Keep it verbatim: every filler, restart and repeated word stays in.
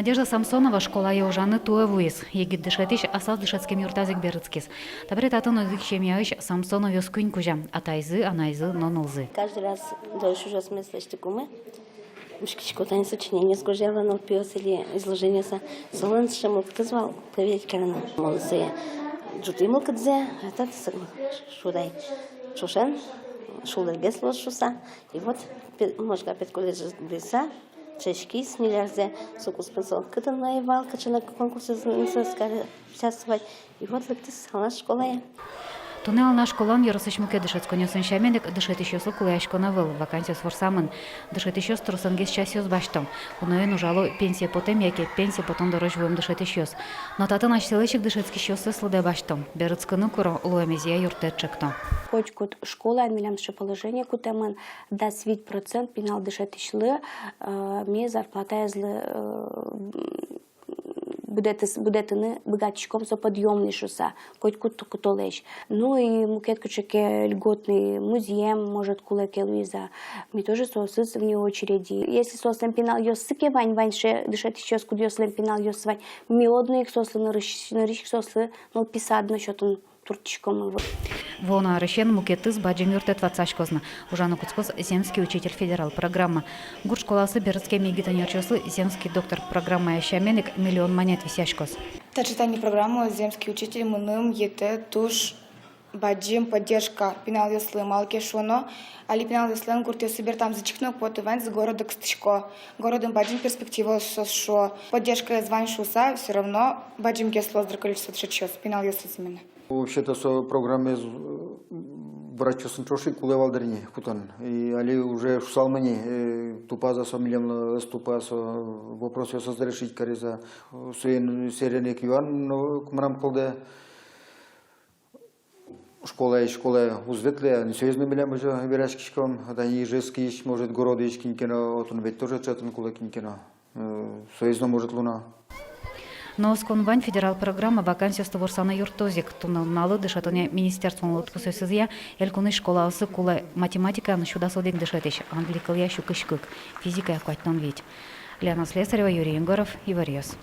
Надежда Самсонова школае ужаны туэ вуиз. Егит дышетӥсь аслаз дышетскем юртаз ик берытскиз. Табере татын одӥг семьяысь Самсоновъёс куинь кузя: атайзы, анайзы но нылзы. Каждый раз дорысь ужъёсмес лэсьтыкумы, мышкисько тани сочинениос гожъяло нылпиос или изложениос. Солэн сыӵе мылкыдыз вал, проверить карыны. Мон сое ӝутӥ мылкыдзэ, а татын со шудай, ӵошен, шулдыргес луоз шуса. И вот пе-, Можга педколледжез быриса, чешкис ньыль арзэ, со куспын со кытын но ӧй вал, кыӵе но конкурсъёсы участвовать. И вот лыктӥз Алнаш школае. Туннэ Алнаш школаын ёросысь мукет дышетсконъёсын сямен ик дышетӥсьёслы кулэяськон ӧвӧл, вакансиос ворсамын. Дышетӥсьёс тросэнгес часъёс басьто. Уноен ужало пенсие потэм яке пенсие потон дорозь вуэм дышетӥсьёс. Но татын асьсэлэсь ик дышетскисьёссэс лыдэ басьто. Берытскыны куро, луэмезъя юрттэт ӵекто. Котькуд школаын милям сыӵе положение кутэмын: дас вить процент пинал дышетӥсьлы, э, ми зарплатаезлы, э, будэтыс-, будэтыны быгатӥськом со подъёмный шуса, котькуд кутолэзь. Ну и мукет кыӵе ке льготный музъем, может, кулэ ке луиз-а, ми тоже соосыз вне очереди. Если соослэн пиналъёссы ке вань, вань сыӵе дышетӥсьёс, кудъёслэн пиналъёссы вань, ми одно ик соослы нырысь, нырысь ик соослы нылпи сад но сётыны турттӥськомы. Вуоно арысен мукетыз бадӟым юрттэт ватсаськоз на. Ужаны кутскоз «Земский учитель» федерал программа. Гурт школаосы берытскем егит ӧнерчиослы «Земский доктор» программая сямен ик миллион манет висъяськоз. Таӵе тани программа «Земский учитель» мыным йӧтэ туж бадӟым поддержка пиналъёслы. Малы ке шуоно, али пиналъёслэн гуртъёссы бертамзы чик но уг поты, ваньзы городэ кыстӥсько. Городын бадӟым перспективаос, соос шуо. Поддержкаез вань шуса, всё равно бадӟымгес луоз, дыр, количество дышетӥсьёс пиналъёслы именно. Вообще-то со программаез, э, врачъёсын ӵош ик кулэ вал, дыр, ни кутон. И али уже шусалмы ни, э, тупаз-а со милемлы, ӧз тупа-а со, вопросъёсыз решить кариз-а. Соин серен ик юан но ик мынам кылдэ. Школаысь школае уз ветлы, ини соиз но милям озьы вераськиськом, а тани Ижевскысь, может, городысь кин ке но, отын ведь тоже чотын кулэ кин ке но. Э, соиз но может луоно. Но оскон вань: федерал программа вакансиосты ворсаны юрттоз ик. Туннэ нуналлы дышетонъя министерстволэн лыдпусъёсызъя, элькунысь школаосы кулэ математикаын сю дас одӥг дышетӥсь, англи кылъя сю кызь кык, физикая куатьтон вить. Лена Слесарева, Юрий Егоров, «Иворъёс».